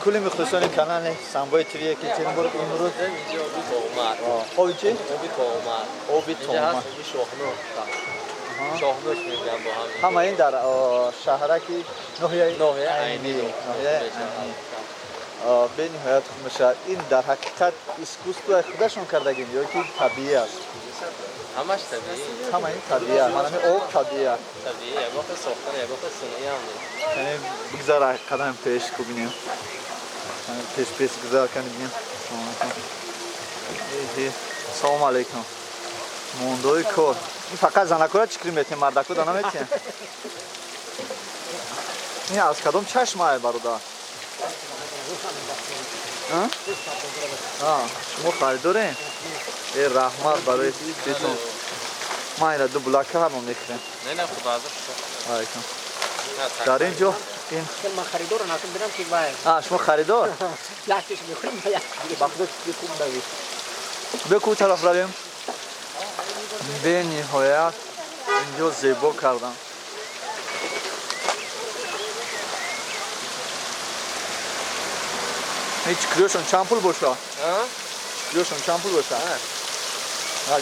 Кулли мухлисони канали Самбои ТВ Екатеринбург имрӯз оби чи? Оби Тоомар. Оби Тоомар. Оби Шоҳнуш. Шоҳнуш мегӯям бо ҳам. Ҳама ин дар шаҳраки ноҳияи Айнӣ. Бениҳоят хуб мешавад. Ин дар ҳақиқат искусство худашон кардагим ё ки табиӣ аст? Ҳамаш табиӣ. Ҳама ин табиӣ аст. Мана ин об табиӣ аст. Табиӣ, ягон хел сохтан, ягон хел сунъӣ ҳам нест. Яъне бигзар қадам пеш кубинем. Пеш пеш гузар кани бинем. Салом алейкум. Мондои кор. Ин фақат занакора чӣ кирим метем, мардако да наметем. Ин аз кадом чашмае, бародар? Шумо харидорем? Э, раҳмат барои фикритон. Ман ина ду булака ҳамо мехӯрем. Не, не, худо азр. Алейкум. Дар ин ҷо ин ман харидор ҳастам, бинам ки вай. А, шумо харидор? Яктиш мехӯрем, як. Ба худо чизи хуб давид. Бе ку тараф равем. Бениҳоят инҷо зебо кардам. Ҳеҷ чикриёшон чанд пул боша? Чикриёшон чанд пул боша?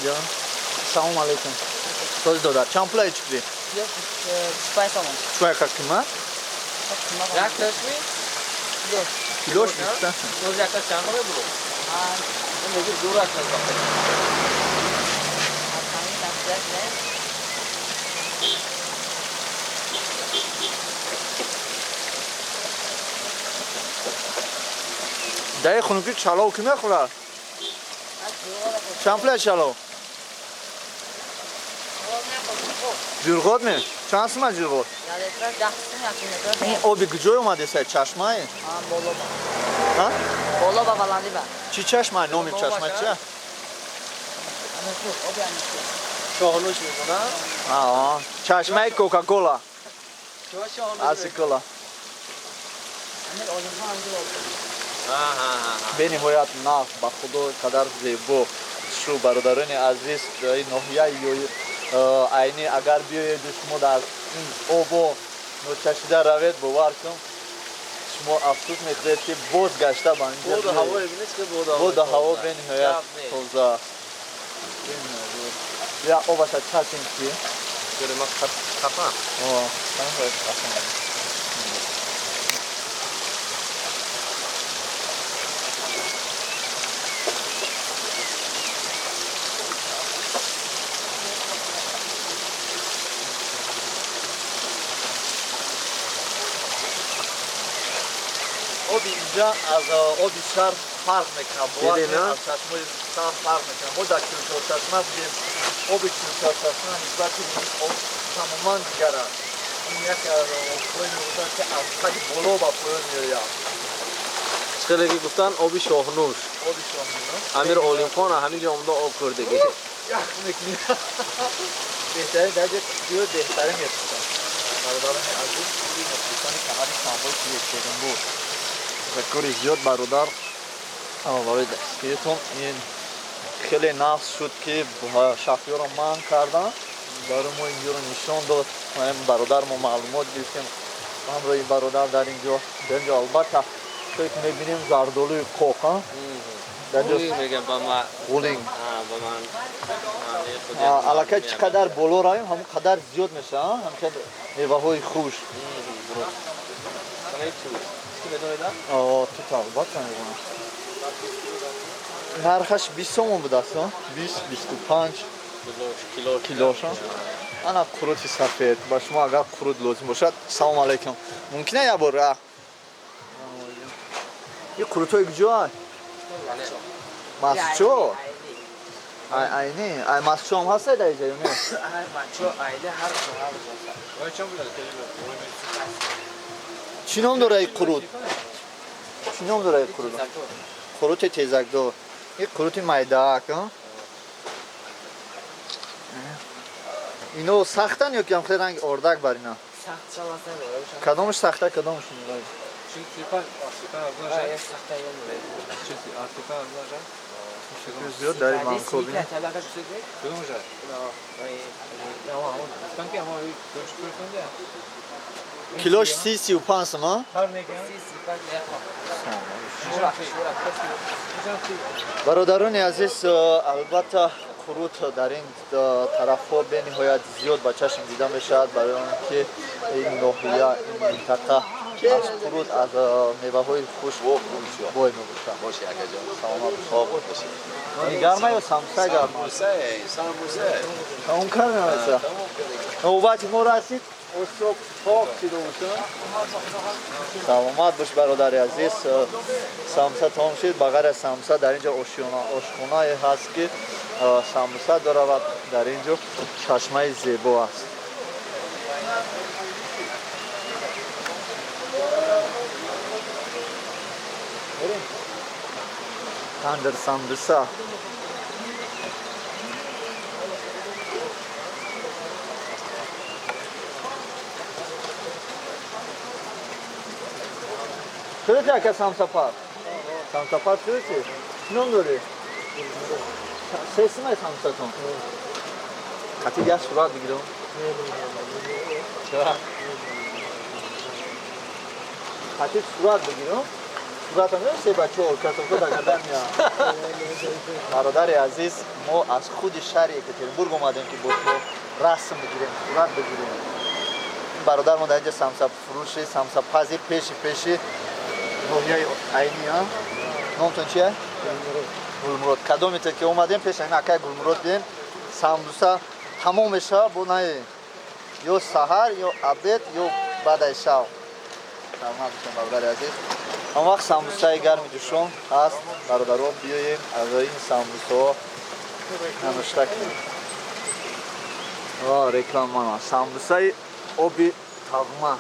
Ҷон. Салом алейкум. Тоз додар. Чанд пул ай чикри? 25 сомон. Чӯй ка қимат? Як ташми? Килош 25. Боз якта чанд мебуру? Ин мегир дураш месохта. Даи хунуки чалов ки мехӯрад? Чанд пул ай чалов? Ҷурғот ме? Чанд сум ҷурғот? Ин оби куҷой омадеса? Чашмае? Боло ба баландӣ ба. Чӣ чашма? Номи чашма чи? Шоҳнуш мекунам. Чашмаи Кока-Кола. Аси кола. Бениҳоят нағз, ба худо қадар зебо. Шу бародарони азиз, ноҳияи Айнӣ агар биёеду шумо дар ин обо ночашида равед, бовар кун, шумо афсӯс мехӯред, ки боз гашта ба инҷо. Боду ҳаво бениҳоят тоза. Я обаша чашем ки. Қапам. Оби инҷа аз оби шаҳр фарқ мекунад. Аз чашмаи шаҳр фарқ мекунад. Мо дар Чилчорчашма будем. Оби Чилчорчашма нисбати об тамоман дигар аст. Ин яке аз обҳое мебошад, ки аз қади боло ба поён меояд. Хеле ки гуфтан оби Шоҳнуш. Оби Шоҳнуш. Амир Олимхон ҳамин ҷо омада об хӯрдагӣ. Ях мекунӣ. Беҳтарин дар ҷо беҳтарин мехӯрдам. Бародарони азиз, кулли мухлисони канали Самбои ТВ Екатеринбург. Ташаккури зиёд, бародар, барои дастгиритон. Ин хеле нафс шуд, ки шафиёро манъ кардам, барои мо инҷоро нишон дод. Бародар мо маълумот гирифтем ҳамроҳи бародар дар инҷо. Дар инҷо албатта то ки мебинем зардолуи қоқ ғулинг. Аллакай чӣ қадар боло равем, ҳамон қадар зиёд мешавад ҳамхел меваҳои хуш. Тут албатта медонам. Нархаш 20 сомон будааст, 20, 25 килоша. Ана қурути сафед. Ба шумо агар қурут лозим бошад. Салом алейкум. Мумкин як бор? Ин қурутҳои куҷоа? Масчо? Ай айни. Ай масчо ҳам ҳаста дар инҷа ё не? Чӣ ном дора ин қурут? Чӣ ном дора ин қурут? Қурути тезакдор. Ин қурути майдаак. Ино сахтан ё ки ҳам хеле ранги ордак бар ина? Кадомаш сахта, кадомаш? Зиёд дар ин банкҳо бинед. Килош 30-35 сом, а? Бародарони азиз, албатта қурут дар ин тарафҳо бениҳоят зиёд ба чашм дида мешавад, барои он ки ин ноҳия, ин минтақа аз қурут, аз меваҳои хушк бой мебошад. Боши, акаҷон. Саломат бошед. Обод бошед. Гарма ё самса гарма? Самбуса. Тамом карда. Навбати мо расид, осиёб пок шида бошад. Саломат бош, бародари азиз. Самса тамом шид. Ба ғайр аз самса дар ин ҷо ошхонае ҳаст, ки самбуса дорад ва дар ин ҷо чашмаи зебо аст. Тандир самбуса. Хӯрдӣ, ака, самсапаз? Самсапаз хӯрдӣ? Чӣ ном дорӣ? Се симай самсатон? Қати як сурат бигирам. Чаро? Қати сурат бигирам. Суратам се ба чор кроссовка дар гардан меояд. Бародари азиз, мо аз худи шаҳри Екатеринбург омадем, ки бо шумо расм бигирем, сурат бигирем. Бародар мо дар инҷа самсафурӯши, самсапази пеши ноҳияи Айни, а? Номтон чия? Гулмурод. Кадомите ки омадем, пеш ҳамин акай Гулмурод бием, самбуса тамом мешавад, бо наи ё саҳар, ё обед, ё баъдаи шав. Саломат бошем, бародари азиз. Он вақт самбусаи гарми ҷӯшон ҳаст. Бародаро, биёем, аз ин самбусаҳо нанӯшта кунем. Реклама. Самбусаи оби тағма.